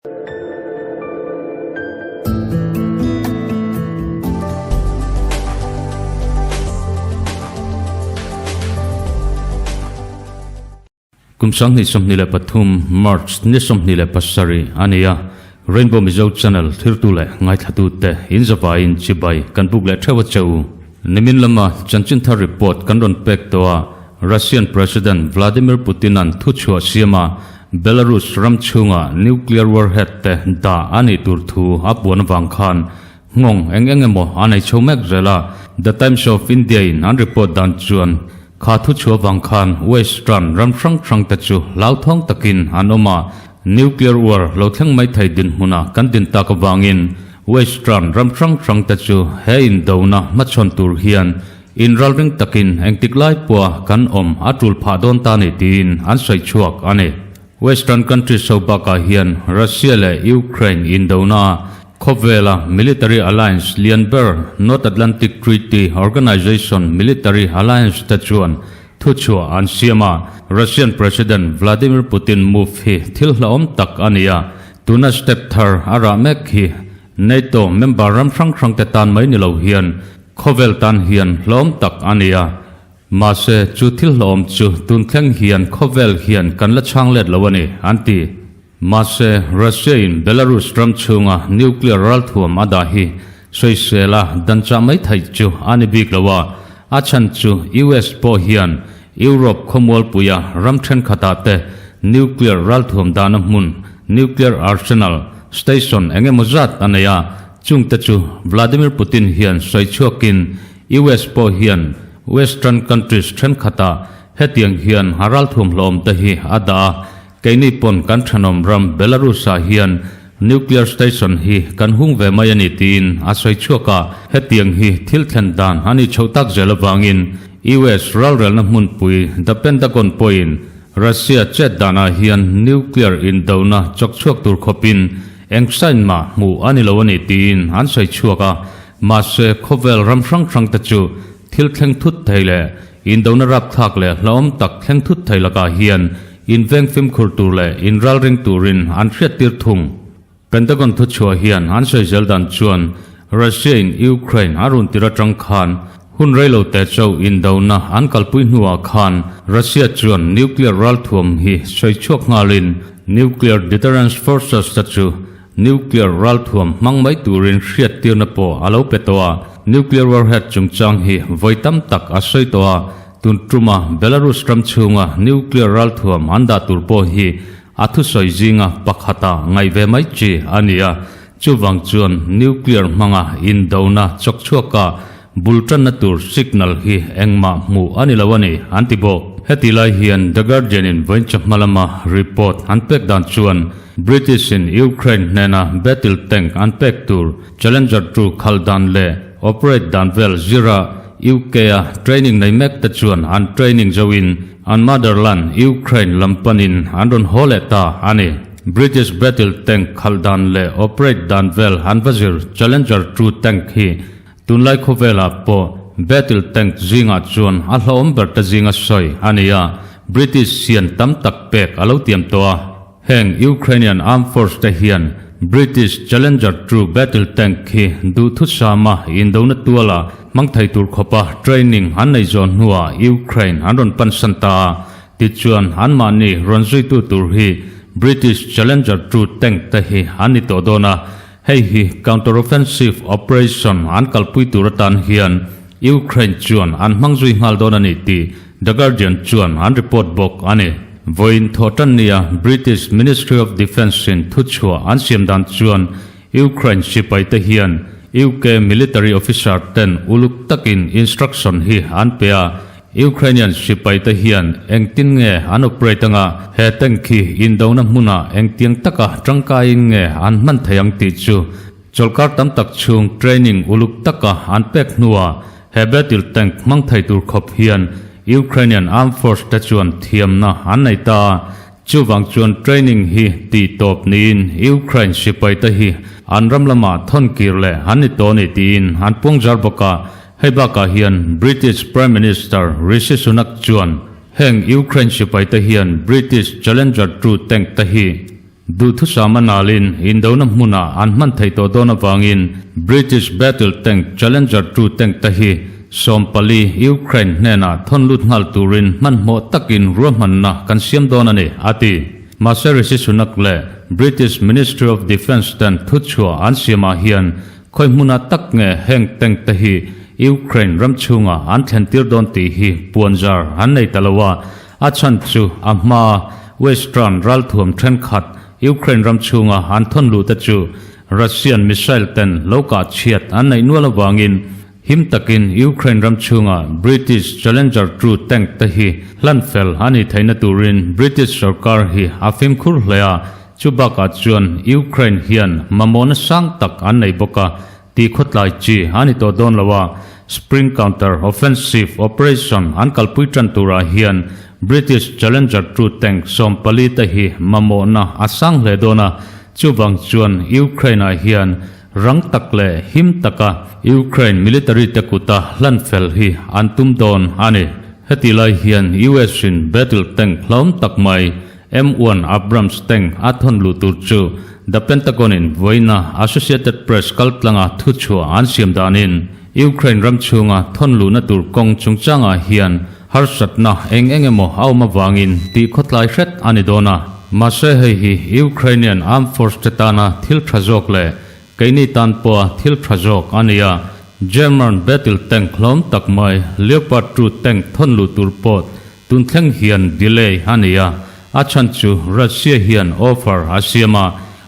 Kum 2023 March ni 27 a ni a, Rainbow Mizo Channel thirtu leh ngaithlatute in zavaiin chibai kan buk leh theuh a che u. Nimin lama chanchin thar report kan rawn pek tawh a, Russian President Vladimir Putin-a'n thuchhuah siam a, Belarus ram chhunga nuclear warhead te dah a nih tur thu a puan avang khan nghawng eng eng emaw a nei chho mek zel a. The Times of India-in an report dan chuan kha thuchhuah avang khan Western ram hrang hrang te chu hlauthawng takin an awm a, nuclear war lo thleng mai thei dinhmuna kan din tak avangin Western ram hrang hrang te chu he indona hmachhawn tur hian Inralring takin engtik lai pawha kan awm a tul phah dawn ta ni tiin an sawi chhuak a ni. Western countries ho bakah hian Russia leh Ukraine indona khawvela military alliance lian ber North Atlantic Treaty Organization military alliance te chuan thuchhuah an siam a. Russian President Vladimir Putin move hi thil hlauhawm tak a ni a, tuna step thar a rah mek hi NATO member ram hrang hrang te tan mai ni lo hian Khawvel tan hian hlawm tak a ni a, mahse chu thil hlawm chu tun thleng hian khawvel hian kan la chhang let lo a ni, an ti. Mahse Russia in Belarus ram chhunga nuclear ralthuam a dah hi sawisel a dan chah mai theih chu a ni bik lo a, a chhan chu US pawh hian Europe khawmualpuia ram thenkhatah te nuclear ralthuam dahna hmun, nuclear arsenal, station eng emaw zat a nei a, Chungte chu Vladimir Putin hian sawi chhuakin US pawh hian Western countries thenkhatah hetiang hian a ralthuam hlawm te hi a dah a, keini pawn kan thenawm ram Belarus-ah hian nuclear station hi kan hung ve mai a ni tiin a sawi chhuak a, hetiang hi thil thlen dan a nih chhoh tak zel avangin US ralrelna hmunpui The Pentagon pawhin Russia chet danah hian nuclear indona chawk chhuak tur khawpin Eng sign mah hmuh a ni lo a ni tiin an sawi chhuak a, mahse khawvel ram hrang hrang te chu thil thleng thut thei leh indona rapthlak leh hlauhawm tak thleng thut thei lakah hian inveng fimkhur tur leh inralring turin an hriattir thung. Pentagon thuchhuah hian an sawi zel dan chuan Russia in Ukraine a run tir atang khan hun reilo te chauh indona an kalpui hnuah khan Russia chuan nuclear ralthuam hi sawi chhuak nghalin Nuclear Deterrence Forces te chu nuclear ralthuam hmang mai turin hriattirna pawh a lo pe tawh a, nuclear warhead chungchang hi vawi tam tak a sawi tawh a, tun tuma Belarus ram chhunga nuclear ralthuam an dah tur pawh hi a thusawi zinga pakhata ngaih ve mai chi a ni a, chuvang chuan nuclear hmanga indona chawk chhuaka Bul tanna tur signal hi engmah hmuh a ni lo a ni, an ti bawk. Heti lai hian The Guardian in vawiincha hma lama report an pek dan chuan British in Ukraine hnena battle tank an pek tur Challenger 2 khalh dan leh operate dan vel zira UK a training nei mek te chuan an training zoin an motherland Ukraine lam panin an rawn haw leh ta a ni. British battle tank khalh dan leh operate dan vel an va zir Challenger 2 tank hi Tunlai khawvelah pawh battle tank zingah chuan a hlauhawm ber te zinga sawi a ni a, British sian tam tak pek a lo tiam tawh a. Heng Ukrainian Armed Force te hian British Challenger 2 battle tank hi duhthusama indona tuala hmang thei tur khawpa training an nei zawh hnuah Ukraine an rawn pansan ta a, tichuan anmahni rawn zuitu tur hi British Challenger 2 tank te hi an ni tawh dawn a. Hei hi counter-offensive operation an kalpui tur atan hian Ukraine chuan an hmang zui nghal dawn a ni tih The Guardian chuan an report bawk a ni. Vawiin thawhtan nia British Ministry of Defence-in thuchhuah an siam dan chuan Ukraine sipaite hian UK military officer ten uluk takin instruction hi an pe a, Ukrainian sipaite hian engtin nge an operate anga, he tank hi indona hmunah engtiang taka tangkaiin nge an hman thei ang tih chu chawlhkar tam tak chhung training uluk taka an pek hnuah he battle tank hmang thei tur khawp hian Ukrainian Armed Force te chuan thiamna an nei ta a. Chuvang chuan training hi tih tawp niin Ukraine sipaite hi an ram lamah thawn kir leh an ni tawh a ni tiin an puangzar bawk a. Hei bakah hian British Prime Minister Rishi Sunak chuan heng Ukraine sipaite hian British Challenger 2 tank te hi Duhthusam a nalin indona hmunah an hman theih tawh dawn avangin British battle tank Challenger 2 tank te hi 14 Ukraine hnenah thawn lut nghal turin hmanhmawh takin ruahmanna kan siam dawn a ni, a ti. Mahse Rishi Sunak leh British Ministry of Defence ten thuchhuah an siamah hian khawi hmuna tak nge heng tank te hi Ukraine ram chhungah an thlen tir dawn tih hi puanzar an nei ta lo a, A chhan chu a hma Western ralthuam thenkhat Ukraine ram chhunga an thawn luh te chu Russian missile ten lo kah chhiat an neih nual avangin him takin Ukraine ram chhunga British Challenger 2 tank te hi hlan fel a nih theihna turin British sorkar hi a fimkhur hle a, chu bakah chuan Ukraine hian mamawhna sang tak an nei bawk a. Tih khawtlai chi a ni tawh dawn lo a, Spring Counter Offensive Operation an kalpui tan turah hian British Challenger 2 tank 14 te hi mamawhna a sang hle dawn a, chuvang chuan Ukraine-ah hian rang tak leh him taka Ukraine military te kuta hlan fel hi an tum dawn a ni. Heti lai hian US-in battle tank hlawm tak mai M1 Abrams tank a thawn luh tur chu The Pentagon-in vawiina Associated Press kaltlanga thuchhuah an siam danin Ukraine ram chhunga thawn luhna tur kawng chungchangah hian harsatna eng eng emaw a awm avangin tih khawtlai hret a ni dawn a. Mahse hei hi Ukrainian Armed Force te tana thil tha zawk leh keini tan pawha thil tha zawk a ni a. German battle tank hlawm tak mai Leopard 2 tank thawn luh tur pawh Tun thleng hian delay a ni a, a chhan chu Russia hian offer a siam a,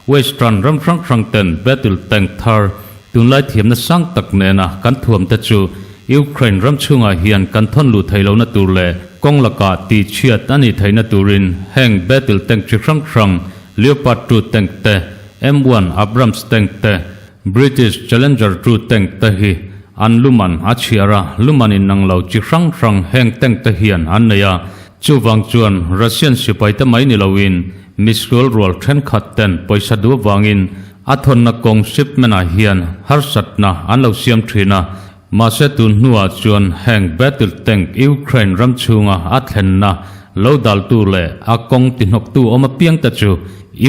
Western ram hrang hrang ten battle tank thar tunlai thiamna sang tak nena kan thuam te chu Ukraine ram chhungah hian kan thawn luh theih lohna tur leh kawng lakah tih chhiat a nih theihna turin heng battle tank chi hrang hrang Leopard 2 tank te, M1 Abrams tank te, British Challenger 2 tank te hi an luman a chhiar a, luman in nang lo chi hrang hrang heng tank te hian an nei a. Chuvang chuan Russian sipai te mai ni loin misual rual thenkhat ten pawisa duh avangin a thawnna kawng shipment ah hian harsatna an lo siam thin a. Mahse tun hnuah chuan heng battle tank Ukraine ram chhunga a thlenna lo daltu leh a kawng tihnawktu awm apiang te chu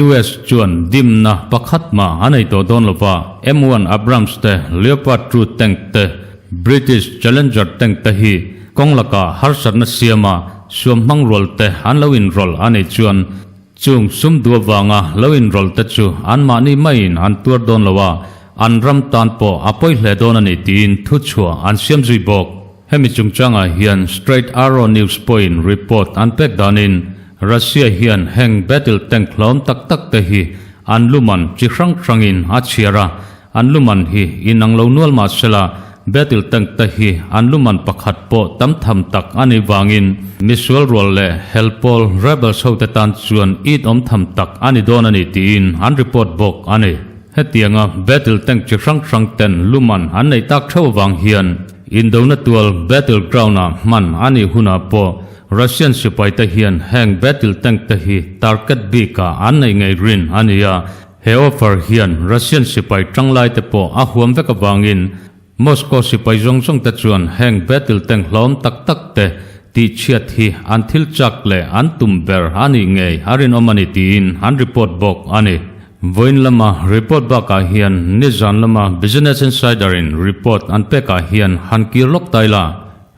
US chuan dimna pakhat mah a nei tawh dawn lova, M1 Abrams te, Leopard 2 tank te, British Challenger tank te hi kawng lakah harsatna siama suam hmang rual te an lo inrawlh a nih chuan Chung sum duh avanga lo inrawlh te chu anmahni maiin an tuar dawn lo a, an ram tan pawh a pawi hle dawn a ni tiin thuchhuah an siam zui bawk. Hemi chungchangah hian Straight Arrow News pawhin report an pek danin Russia hian heng battle tank hlawm tak tak te hi an luman chi hrang hrangin a chhiar a, An luman hi inang lo nual mah sela, battle tank te hi an luman pakhat pawh tam tham tak a nih vangin misual rual leh hel pawl rebels ho te tan chuan it awm tham tak a ni dawn a ni tiin an report bawk a ni. Hetianga battle tank chi hrang hrang ten luman an neih tak theuh avang hian indona tual battle ground ah hman a nih hunah pawh Russian sipai te hian heng battle tank te hi target bik ah an neih ngei rin a ni a, He offer hian Russian sipai tanglai te pawh a huam vek avangin Moscow sipai zawng zawng te chuan heng battle tank hlawm tak tak te tih chhiat hi an thil chak leh an tum ber a nih ngei a rinawm a ni tiin an report bawk a ni. Vawiin lama report bakah hian nizan lama Business Insider in report an pekah hian han kir lawk tai la.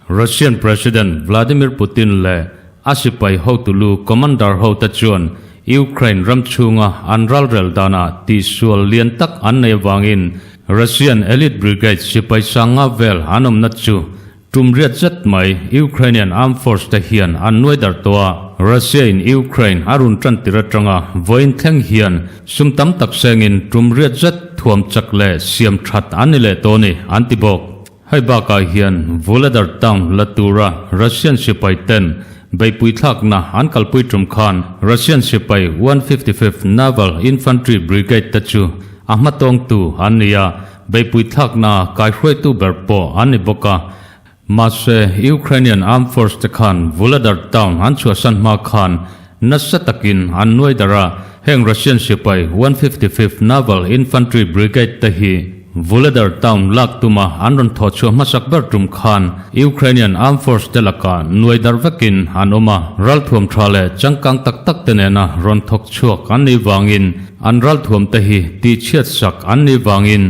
Russian President Vladimir Putin leh a sipai hotulu commander hote chuan Ukraine ram chhunga an ralrel danah tihsual lian tak an nei avangin Russian elite brigade sipai sanga vel an awmna chu tum riat zet mai Ukrainian armed force te hian an nuai dar tawh a. Russia-in Ukraine a run tan tir atanga vawiin thleng hian sum tam tak sengin tum riat zet thuam chak leh siam that an ni leh tawh a ni, an ti bawk. Hei bakah hian Vuhledar town la tura Russian sipai ten beihpui thlakna an kalpui tum khan Russian sipai 155th Naval Infantry Brigade te chu a hmatawngtu an ni a, beihpui thlakna kaihruaitu ber pawh an ni bawk a. Mahse, Ukrainian Armed Force te khan Vuhledar town an chhuahsan hma khan nasa takin an nuai darh a, heng Russian sipai 155th Naval Infantry Brigade te hi. Vuhledar town lak tuma an rawn thawh chhuah hmasak ber tum khan Ukrainian Armed Force te lakah nuai darh vekin an awm a, ralthuam tha leh changkang tak tak te nena rawn thawk chhuak an nih vangin an ralthuam te hi tihchhiat sak an nih vangin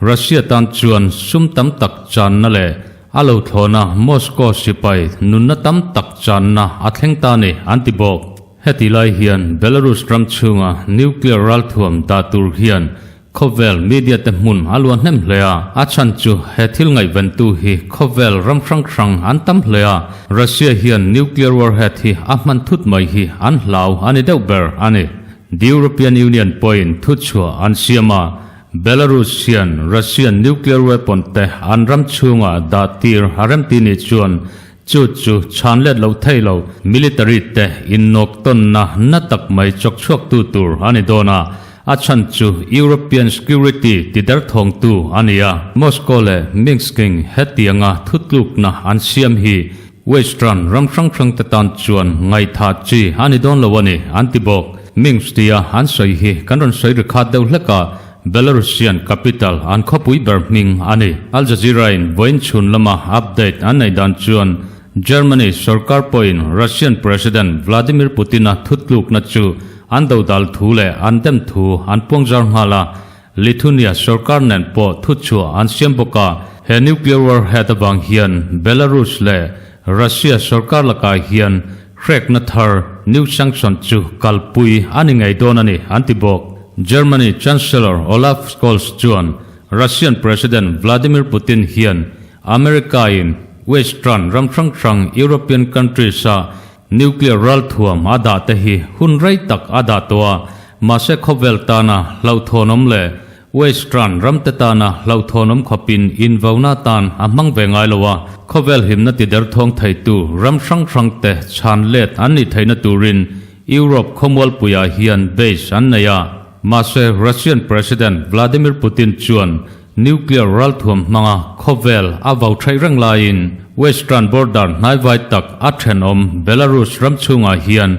Russia tan chuan sum tam tak channa leh a lo thlawna Moscow sipai nunna tam tak channa a thleng ta ni an ti bawk. Heti lai hian Belarus ram chhunga nuclear ralthuam dah tur hian Khawvel media te hmun a luah hnem hle a, a chhan chu he thil ngaihventu hi khawvel ram hrang hrang an tam hle a, Russia hian nuclear warhead hi a hman thut mai hi an hlau a ni deuh ber a ni. The European Union pawhin thuchhuah an siam a, Belarus hian Russian nuclear weapon te an ram chhungah dah tir a remti nih chuan chu chu chhan let loh thei lo military te innawk tawnna na tak mai chawk chhuaktu tur a ni dawn a, A chhan chu European security ti derthawngtu a ni a, Moscow leh Minsk-in hetianga thutlukna an siam hi Western ram hrang hrangte tan chuan ngaihthah chi a ni dawn lo a ni, an ti bawk. Minsk tia an sawi hi kan rawn sawi ri khat deuh hlek a, Belarusian capital an khawpui ber hming a ni. Al Jazeera-in vawiin chhun lama update an neih dan chuan Germany sorkar pawhin Russian President Vladimir Putin-a thutlukna chu an dodal thu leh an dem thu an puangzar nghal a, Lithuania sorkar nen pawh thuchhuah an siam bawk a. He nuclear warhead avang hian Belarus leh Russia sorkar lakah hian hrekna thar, new sanction, chu kalpui a ni ngei dawn a ni, an ti bawk. Germany Chancellor Olaf Scholz chuan Russian President Vladimir Putin hian America-in Western ram hrang hrang European countries-a nuclear ralthuam a dah te hi hun rei tak a dah tawh a, mahse khawvel tana hlauhthawnawm leh Western ram te tana hlauhthawnawm khawpin invauna tan a hmang ve ngai lo a, khawvel himna ti derthawng theitu ram hrang hrang te chhan let an nih theihna turin Europe khawmualpuiah hian base an nei a, mahse Russian President Vladimir Putin chuan Nuclear ralthuam hmanga khawvel a vau theih reng laiin Western border hnaivai tak a thenawm Belarus ram chhungah hian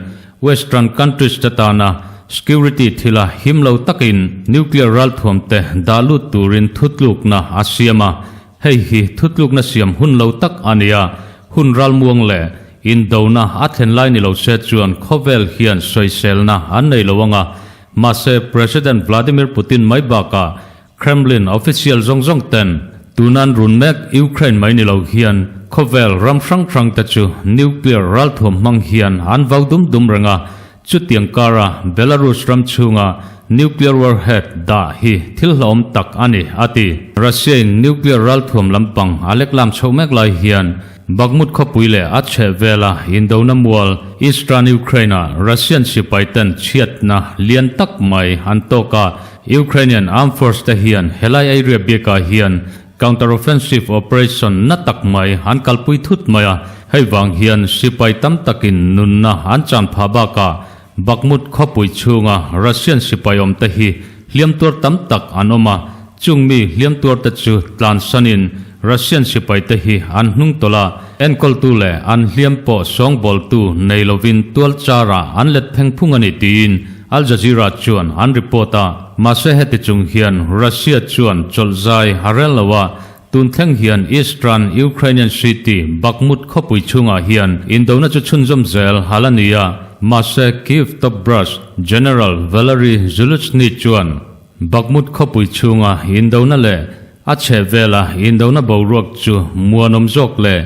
Western countries te tana security thila him lo takin nuclear ralthuam te dah lut turin thutlukna a siam a, hei hi thutlukna siam hun lo tak a ni a, hun ralmuang leh indona a thlen lai ni lo se chuan khawvel hian sawiselna an nei lo anga, mahse President Vladimir Putin mai bakah Kremlin official zawng zawng ten tunan run mek Ukraine mai ni lo hian khawvel ram hrang hrang te chu nuclear ralthuam hmang hian an vau dum dum reng a, chutiang kara Belarus ram chhunga nuclear warhead dah hi thil hlauhawm tak a ni, a ti. Russia in nuclear ralthuam lampang a lek lam chhoh mek lai hian Bakhmut khawpui leh a chheh vela indona mual Eastern Ukraine-ah Russian sipai ten chhiatna lian tak mai an tawk a, Ukrainian Armed Force te hian helai area biakah hian counter-offensive operation na tak mai an kalpui thut mai a, hei vang hian sipai tam takin nunna an chan phah bakah Bakhmut khawpui chhunga Russian sipai awm te hi hliam tuar tam tak an awm a, chung mi hliam tuar te chu tlansanin Russian sipai te hi an hnung tawlh a, enkawltu leh an hliam pawh sawngbawltu nei lovin tual charah an let pheng phung a ni tiin Al Jazeera chuan an report a, mahse heti chung hian Russia chuan chawlh zai a rel lo a, tun thleng hian Eastern Ukrainian city Bakhmut khawpui chhungah hian indona chu chhunzawm zel hal a ni a, mahse Kyiv top brass General Valery Zaluzhny chuan Bakhmut khawpui chhunga indona leh a chhehvela indona boruak chu muanawm zawk leh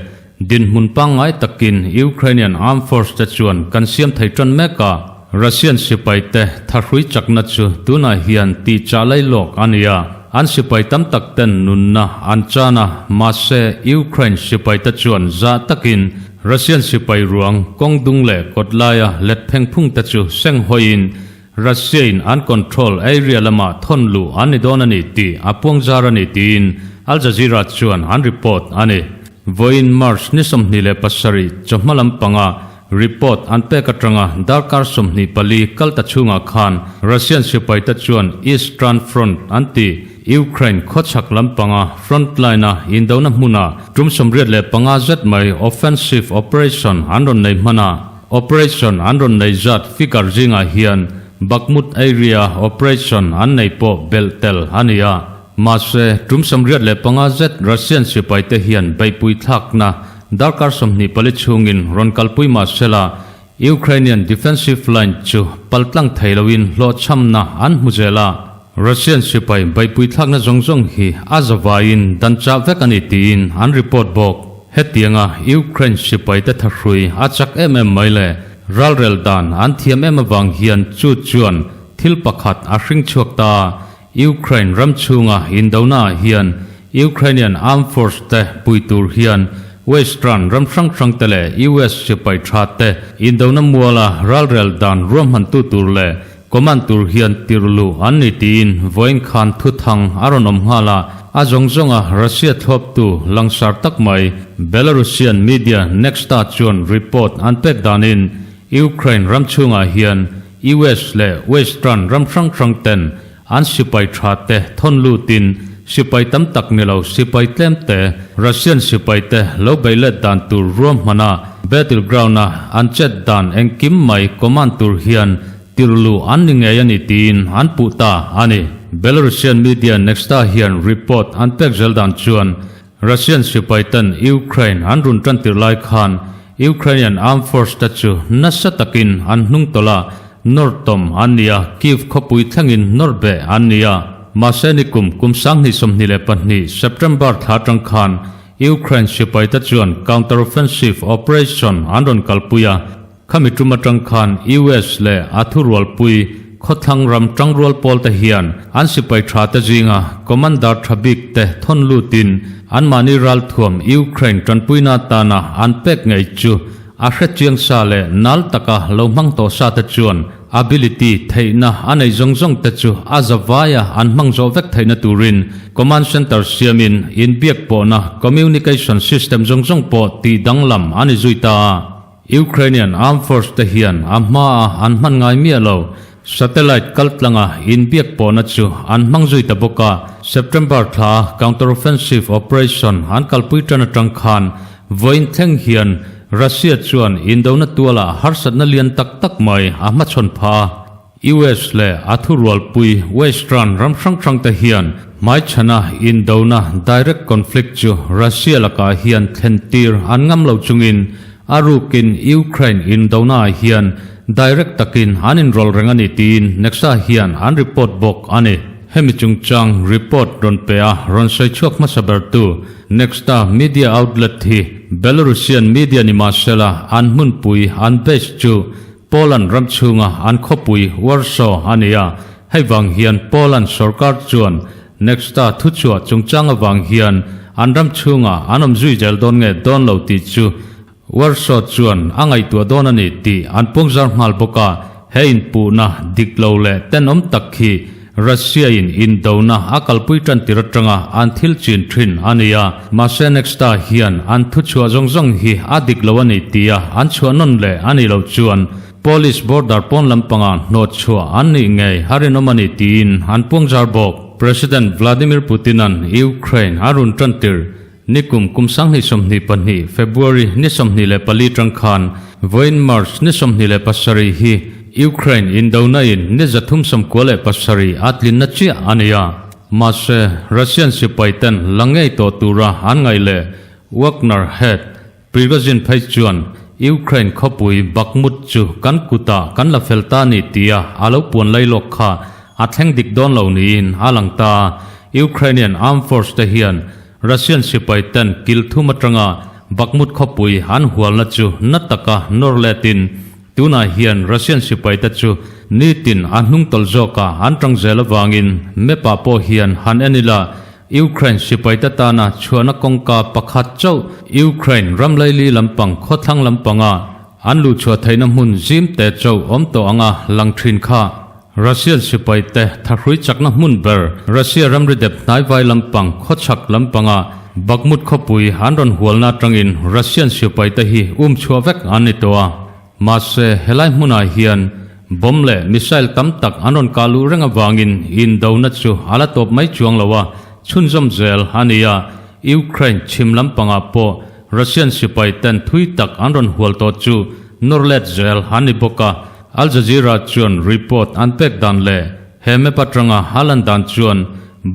Dinhmun pangngai takin Ukrainian Armed Force te chuan kan siam thei tan mek a, Russian sipai te thahrui chakna chu tunah hian tih chah lai lawk a ni a, an sipai tam tak ten nunna an chan a, mahse Ukraine sipai te chuan zah takin Russian sipai ruang kawng dung leh kawt laia let pheng phung te chu seng hawiin Russia in an control area lamah thawn luh an ni dawn a ni tih a puang zar a ni tiin Al Jazeera chuan an report a ni. Vawiin March ni 27 chawhma lampanga report an pek atanga darkar 24 kal ta chhungah khan Russian sipaite chuan Eastern Front an ti Ukraine khawchhak lampanga front line-a indona hmunah tum 85 zet mai offensive operation an rawn nei hman a. Operation an rawn nei zat figure zingah hian Bakhmut area operation an nei pawh belh tel a ni a. Mahse, tum 85 zet Russian sipaite hian beihpui thlakna darkar 24 chhungin rawn kalpui mah sela, Ukrainian defensive line chu paltlang thei loin hlawhchhamna an hmu zel a. Russian sipai beihpui thlakna zawng zawng hi a zavaiin dan chah vek a ni tiin an report bawk. Hetianga Ukraine sipaite thahrui a chak em em mai le ralrel dan an thiam em avang hian chu chuan thil pakhat a hring chhuak ta a, Ukraine ram chhunga indonaah hian Ukrainian Armed Force te pui tur hian Western ram hrang hrang te leh US sipai tha te indona muala ralrel dan ruahmantu tur leh command tur hian tirh luh an ni tiin vawiin khan thuthang a rawn awm nghal a, a zawng zawnga Russia thlawptu langsar tak mai Belarusian media Nexta chuan report an pek danin Ukraine ram chhungah hian US leh Western ram hrang hrang ten an sipai tha te thawn lutin sipai tam tak ni lo sipai tlem te Russian sipai te lo beih let dan tur ruahmana battle ground a an chet dan engkim mai command tur hian tirh luh an ni ngei a ni tiin an puh ta a ni. Belarusian media Nexta hian report an pek zel dan chuan Russian sipai ten Ukraine an run tan tirh lai khan Ukrainian Armed Force te chu nasa takin an hnung tawlh a, nawr tawm an ni a, Kyiv khawpui thlengin nawr beh an ni a. Mahse nikum kum 2022 September thla atang khan Ukraine sipai te chuan counter-offensive operation an rawn kalpui a, Khami tum atang khan US leh a thurualpui khawthlang ram tangrual pawl te hian an sipai tha te zinga commander tha bik te thawn lutin anmahni ralthuam Ukraine tanpuina atana an pek ngei chu a hrechiang sa leh nal taka lo hmang tawh sa te chuan ability theihna a nei zawng zawng te chu a zavaia an hmang zawh vek theihna turin command center siamin inbiak pawhna communication system zawng zawng pawh tih danglam a ni zui ta a. Ukrainian Armed Force te hian a hmaa an hman ngai miah lo satellite kaltlanga inbiak pawhna chu an hmang zui ta bawk a. September thla counter-offensive operation an kalpui tan atang khan vawiin thleng hian Russia chuan indona tualah harsatna lian tak tak mai a hmachhawn phah a. US leh a thurualpui Western ram hrang hrang te hian hmaichhana indona direct conflict chu Russia lakah hian thlentir an ngam lo chungin a rukin Ukraine indona ah hian direct takin an inrawlh reng a ni tiin Nexa hian an report bawk a ni. Hemi chungchang report rawn pe a rawn sawi chhuak hmasa bertu Nexta media outlet hi Belarusian media ni mahsela an hmunpui an base chu Poland ram chhunga an khawpui Warsaw a ni a, hei vang hian Poland sorkar chuan Nexta thuchhuah chungchang avang hian an ram chhunga an awm zui zel dawn nge dawn lo tih chu Warsaw chuan a ngaihtuah dawn a ni tih an puangzar nghal bawk a, he inpuhna dik lo leh tenawm tak khi Russia in indona a kalpui tan tir atanga an thil chin thin a ni a, mahse Nexta hian an thuchhuah zawng zawng hi a dik lo a ni tia an chhuah nawn leh a nih loh chuan Polish border pawn lampanga hnawt chhuah an nih ngei a rinawm a ni tiin an puangzar bawk. President Vladimir Putin-a'n Ukraine a run tan tir Nikum kum 2022 February ni 24 tang khan vawiin March ni 27 hi Ukraine indona in ni 397 a tlinna chiah a ni a. Mahse, Russian sipai ten la ngei tawh tura an ngaih leh Wagner head Prigozhin phei chuan Ukraine khawpui Bakhmut chu kan kutah kan la fel ta ni tia a lo puan lai lawk kha a thleng dik dawn lo niin a lang ta. Ukrainian Armed Force te hian Russian sipai ten kil thum atanga Bakhmut khawpui an hualna chu na taka nawr letin tunah hian Russian sipai te chu nitin a hnung tawlh zawkah an tang zel avangin map ah pawh hian han en ila Ukraine sipai te tana chhuahna kawngka pakhat chauh Ukraine ram laili lampang khawthlang lampanga an luhchhuah theihna hmun zim te chauh awm tawh anga lang thin kha Russian sipai te thahrui chakna hmun ber Russia ramri dep hnaivai lampang khawchhak lampanga Bakhmut khawpui an rawn hualna atangin Russian sipai te hi um chhuah vek an ni tawh a. Mahse, helai hmunah hian bomb leh missile tam tak an rawn kah luh reng avangin indona chu a la tawp mai chuang lo a, chhunzawm zel a ni a. Ukraine chhim lampangah pawh Russian sipai ten thui tak an rawn hual tawh chu nawr let zel an ni bawk a. Al Jazeera chuan report an pek dan leh he map atanga a lan dan chuan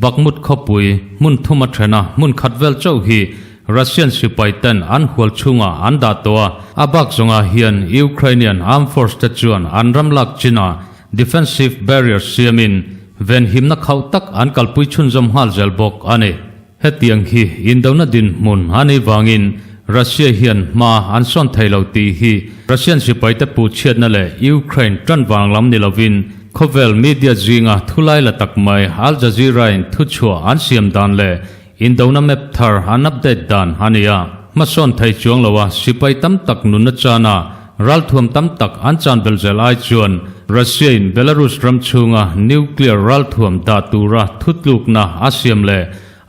Bakhmut khawpui hmun thuma thena hmun khat vel chauh hi Russian sipai ten an hual chhungah an dah tawh a, a bak zawngah hian Ukrainian Armed Force te chuan an ram lak chinah defensive barrier siamin venhimna khauh tak an kalpui chhunzawm nghal zel bawk a ni. Hetiang hi indona dinhmun a nih vangin Russia hian hma an sawn thei lo tih hi Russian sipaite puhchhiatna leh Ukraine tan vang lam ni lovin khawvel media zinga thulai la tak mai Al Jazeera-in thuchhuah an siam dan leh indona map thar an update dan a ni a. Hmasawn thei chuang loa sipai tam tak nunna chana ralthuam tam tak an chan belh zel ai chuan Russia-in Belarus ram chhunga nuclear ralthuam dah tura thutlukna a siam leh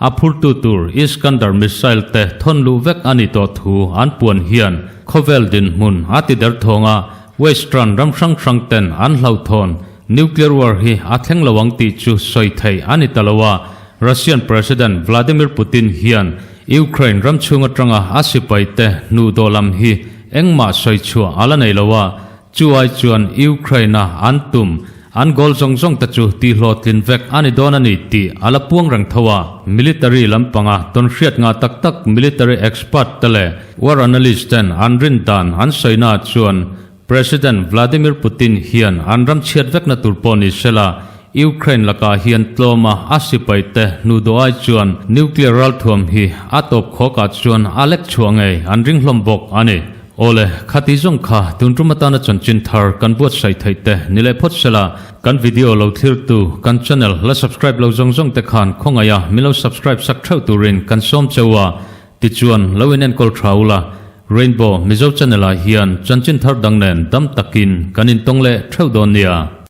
a phurtu tur Iskander missile te thawn luh vek a ni tawh thu an puan hian khawvel dinhmun a ti derthawng a, Western ram hrang hrang ten an hlauhthawn nuclear war hi a thleng lo ang tih chu sawi theih a ni ta lo a, Russian President Vladimir Putin hian Ukraine ram chhung atanga a sipai te hnuhdawh lam hi engmah sawi chhuah a la nei lo a, chu ai chuan Ukraine a an tum an goal zawng zawng te chu tihhlawhtlin vek a ni dawn a ni tih a la puang reng tho a. Military lampanga tawnhriat ngah tak tak military expert te leh war analyst ten an rin dan an sawina chuan President Vladimir Putin hian an ram chhiat vekna tur pawh ni sela, Ukraine lakah hian tlawma a sipaite hnuhdawh ai chuan nuclear ralthuam hi a tawp khawkah chuan a lek chhuah ngei an ring hlawm bawk a ni. Awle, khati zawng kha tun tum atana chanchin thar kan buatsaih theih te ni leh phawt sela, kan video lo thlirtu kan channel la subscribe lo zawng zawng te khan khawngaih a min lo subscribe sak theuh turin kan sawm cheu a, Tichuan, lo inenkawl tha ula, Rainbow Mizo Channel ah hian chanchin thar dang nen dam takin kan intawng leh theuh dawn nia.